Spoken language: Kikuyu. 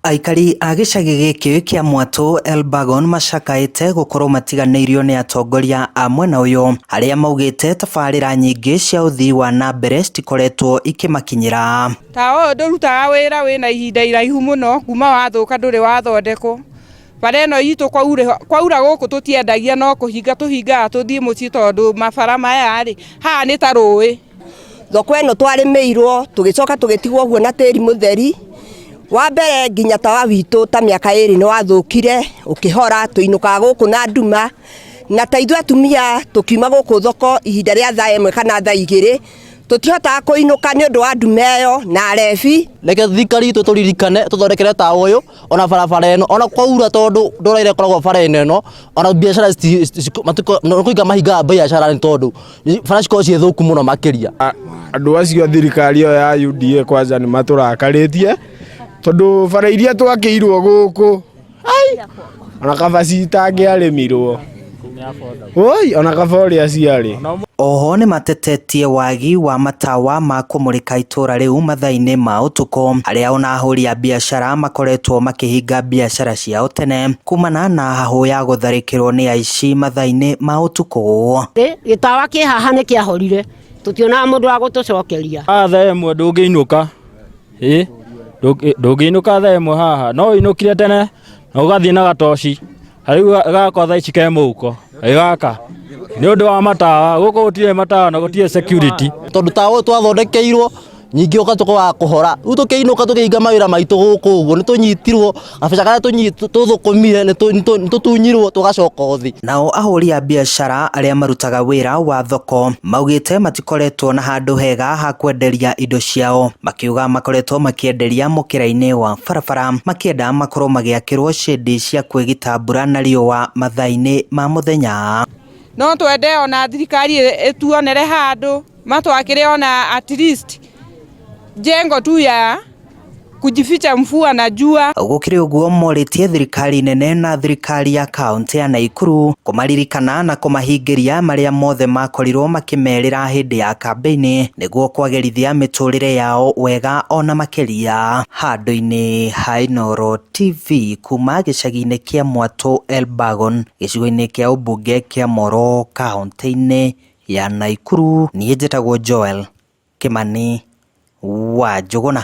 Aikari a gĩcagi gĩkĩ kĩa Mwatũ Elbagon macakaĩte gũkorwo matiganĩirio nĩ atongoria a mwena ũyũ arĩa maugĩte tabarĩra nyingĩ cia ũthii wa na mbere citikoretwo ikĩmakinyĩra. Tawa ũyũ ndũrutaga wĩra wĩna ihinda iraihu mũno kuma wathũka ndũrĩ wathondekwo. Bara ĩno itũ kwaura gũkũ tũtiendagia no kũhinga tũhingaga tũthiĩ mũciĩ tondũ mabara maya rĩ, haha nĩ ta rũĩ. Thoko ĩno twarĩmĩirwo tũgĩcoka tũgĩtigwo ũguo na tĩri mũtheri. Wa mbere nginya tawa witũ ta mĩaka ĩrĩ nĩ wathũkire ũkĩhora, tũinũkaga gũkũ na nduma. Na ta ithuĩ atumia tũkiuma gũkũ thoko ihinda rĩa thaa 1 kana thaa 2 tũtihotaga kũinũka nĩ ũndũ wa nduma ĩyo na arebi. Reke thirikari itũ tũririkane tũthondekere tawa ũyũ ona barabara ĩno ona kwaura tondũ ndoro ĩrĩa ĩkoragwo bara-inĩ ĩno ona biacara nĩ kũhinga mahingaga biacara nĩ tondũ bara cikoragwo ciĩ thũku mũno makĩria. Andũ acio a thirikari ĩyo ya UDA kwanza nĩ matũrakarĩtie tondũ bara iria twakĩirwo gũkũ ona kaba citangĩarĩmirwo oi ona kaba ũrĩa ciarĩ. Oho nĩmatetetie wagi wa matawa ma kũmũrĩka itũra rĩu mathaa-inĩ ma ũtukũ arĩa ona ahũri a biacara makoretwo makĩhinga biacara ciao tene kumana na hahũ ya gũtharĩkĩrwo nĩ aici mathaa-inĩ ma ũtukũ. Gĩtawa kĩ haha nĩ kĩahorire, tũtionaga mũndũ wa gũtũcokeria. Haha thaa 1 ndũngĩinũka, ĩ ndũngĩinũka thaa 1 haha, no ũinũkire tene na ũgathiĩ na gatoci, rĩu gakwa thaa ici ke mũhuko, gaka nĩ ũndũ wa matawa, gũkũ gũtirĩ matawa na gũtirĩ security. Tondũ tawa ũyũ twathondekeirwo nyingĩ ũgatuĩka wa kũhora, rĩu tũkĩinũka tũkĩhinga mawĩra maitũ gũkũ ũguo nĩ tũnyitirwo gabeca karĩa tũthũkũmire nĩ tũtunyirwo tũgacoka o thĩ. Nao ahũri a biacara arĩa marutaga wĩra wa thoko maugĩte matikoretwo na handũ hega ha kwenderia indo ciao, makiuga makoretwo makĩenderia mũkĩra-inĩ wa barabara makĩenda makorwo magĩakĩrwo shedi cia kwĩgita mbura na riũa mathaa-inĩ ma mũthenya. No twende ona thirikari ĩtuonere handũ matwakĩre ona at least jengo tu ya kujificha mvua na jua. Gũkĩrĩ ũguo morĩtie thirikari nene na thirikari ya kaunti ya Naikuru kũmaririkana na kũmahingĩria marĩa mothe makorirwo makĩmerĩra hĩndĩ ya kambĩini nĩguo kwagĩrithia mĩtũrĩre yao wega ona makĩria. Handũ-inĩ ha Inooro TV kuma gĩcagi-inĩ kĩa Mwatũ Elbagon gĩcigo-inĩ kĩa ũmbunge kĩa Moro kaunti-inĩ ya Naikuru, niĩ njĩtagwo Joel Kimani wa Njũgũna.